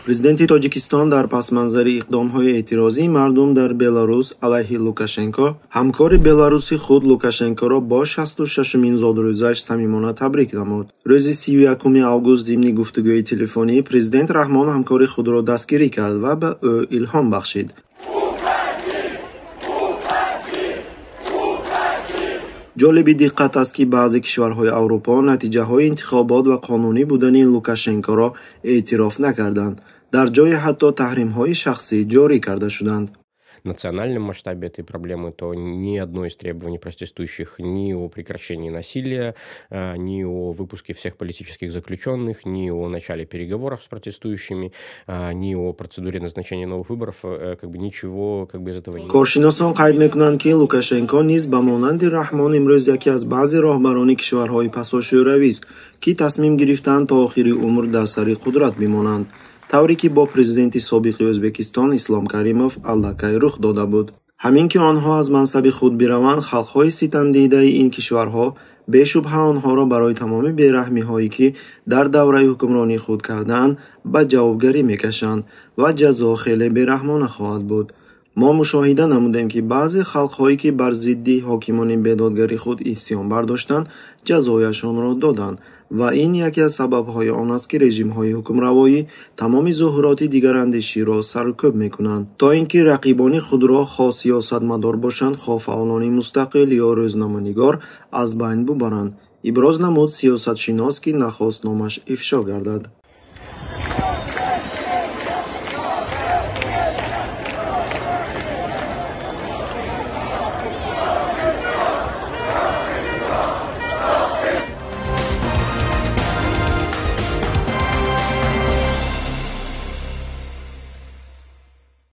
Президенти Тоҷикистон дар пасманзари иқдомҳои эътирозии мардум дар Беларус алайҳи Лукашенко ҳамкори беларуси худ Лукашенкоро бо 66-умин зодрӯзаш самимона табрик намуд. Рӯзи 31 август зимни гуфтугӯи телефонӣ президент Раҳмон ҳамкори худро дастгирӣ кард ва ба ӯ илҳом бахшид. Ҷолиби диққат аст, ки баъзе кишварҳои Аврупо натиҷаҳои интихобот ва қонунӣ будани Лукашенкоро эътироф накарданд. Дар ҷое ҳатто таҳримҳои шахсӣ ҷорӣ карда шуданд. Национальном масштабе этой проблемы, то ни одно из требований протестующих ни о прекращении насилия, ни о выпуске всех политических заключенных, ни о начале переговоров с протестующими, ни о процедуре назначения новых выборов, как бы ничего как бы из этого не. Коршиносон қайд мекунанд, ки Лукашенко низ ба монанди Раҳмон имрӯз яке аз баъзе роҳбарони кишварҳои пасошӯравист, ки тасмим гирифтанд то охири умр дар сари қудрат бимонанд, тавре ки бо президенти собиқи Ӯзбекистон Ислом Каримов аллакай рух дода буд. Ҳамин ки онҳо аз мансаби худ бираванд, халқҳои ситамдидаи ин кишварҳо бешубҳа онҳоро барои тамоми бераҳмиҳое, ки дар давраи ҳукмронии худ кардаанд, ба ҷавобгарӣ мекашанд ва ҷазо хеле бераҳмона хоҳад буд. Мо мушоҳида намудем, ки баъзе халқҳое, ки бар зидди ҳокимони бедодгари худ исьён бардоштанд, ҷазояшонро доданд ва ин яке аз сабабҳои он аст, ки режимҳои ҳукмравоӣ тамоми зуҳуроти дигарандеширо саркӯб мекунанд, то ин ки рақибони худро, хоҳ сиёсатмадор бошанд, хоҳ фаъолони мустақил ё рӯзноманигор, аз байн бубаранд, иброз намуд сиёсатшинос, ки нахост номаш ифшо гардад.